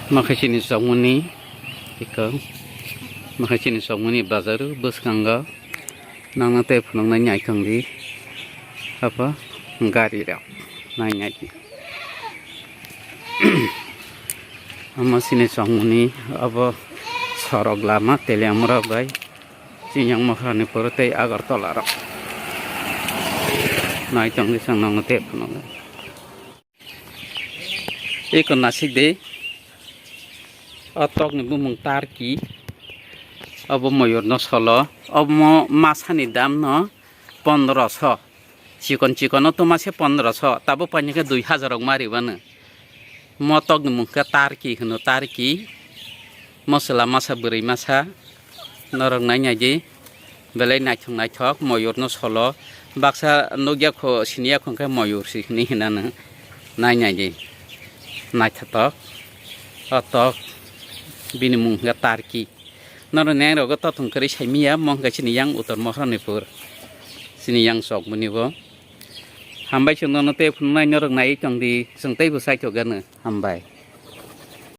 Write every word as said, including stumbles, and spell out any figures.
Makhai chini chokmani iko, makhai chini chokmani bazaru bwskango nangno tei phunuknai naithok di. Apa gari rok nai nai di. Ama chini chokmani abo sorok lama Teliamura bai Chingyang Maharani poro tei Agartala rok nai tongdi chwng nangno tei phunuknai. Eko nasik de. O tokni bumung Turkey. Obo moyurno solo. Omo masani damno pondroso. Chikon chikono toma se pondroso. Tabuk painakhe dui hajar rok maribano. Mo tokni mung khe Turkey hwno, Turkey. Mo chwla masa, bwrwi masa. Norok nai nai di. Belai naithok naithok moyurno solo. Baksa nukya kho, siniya kho hwnkhe moyur si hinwi hinano. Nai nai di. Naithotok. O tok. Bini mung hwnkhe Turkey. Norok neng rogo tothong kwrwi saimiya, mo hwnkhe chini yang Uttor Maharanipur. Chini yang chokmani bo. Hambai chwng nono tei phunuknai norok nai tong di, chwng tei bo saithok gano. Hambai.